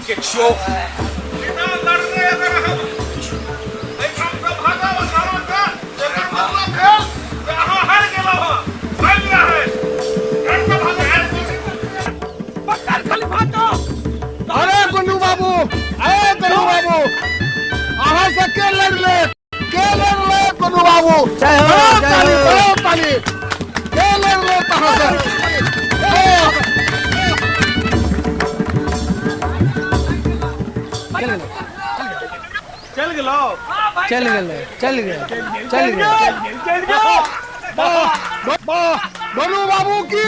के छियौ। बिना लड़ने अगर हम एहिठामसँ भागब अखाड़ासँ, एकर मतलब भेल जे अहाँ हारि गेलहुँ हँ। मानि लिअ है घरसँ भागल। पकड़ खलीफा को। अरे गोनू बाबू, अरे गोनू बाबू, अहाँ से के लड़ले, के लड़ले गोनू बाबू? जय हो, बड़ा जय ताली, हो। बड़ा ताली। के लड़ले अहाँ से? चलि गेलौ। चलि गेलै, चलि गेल, चलि गेल। वाह वाह, गोनू बाबू की।